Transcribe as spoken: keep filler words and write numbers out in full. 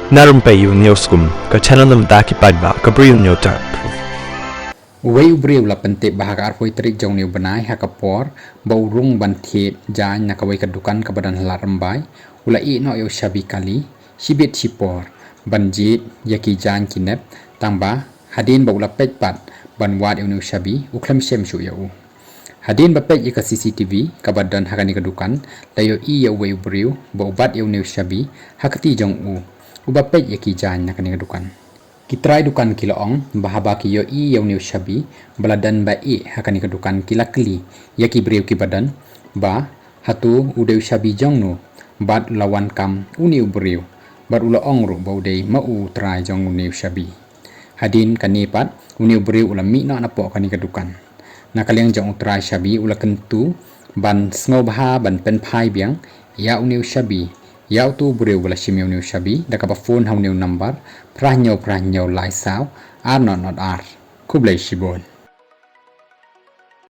Na rympei ïa u Newskum, ka channel na bynta ki paidbah ka Bri u Newtap. Uwei u briew u la pyntip ba ha ka arphew tarik jong une u bnai ha ka por ba u rung ban thied jaiñ na kawei ka dukan kaba don ha Lad Rymbai, u la ïeh noh ïa u shabi kali shibit shipor ban jied ïa ki jaiñ ki nep, tang ba hadien ba u la peit pat ban wad ïa une u shabi, u khlem shem shuh ïa u. Hadien ba peit ïa ka C C T V kaba don ha kane ka dukan, la ïohi ïa uwei u briew ba u bat ïa une u shabi ha kti jong u, uba peit ïa ki jaiñ na kane ka dukan. Ki trai dukan ki la ong ba haba ki ïohi ïa une u shabi ba la don ba ïeh ha kane ka dukan, ki la kylli ïa ki briew kiba don ba hato u dei u shabi jong no, bad u la wan kam une u briew bad u la ong ruh ba u dei ma u u trai jong une u shabi. Hadien kane pat, une u briew u la mih noh napoh kane ka dukan. Na ka liang jong u trai shabi u la kyntu ban sngewbha ban pynphai biang ïa une u shabi ïa uto u briew ba la shim ïa une u shabi da kaba phone ha une u number phra hynñiew phra hynñiew lai saw ar not not ar. Khublei shibun.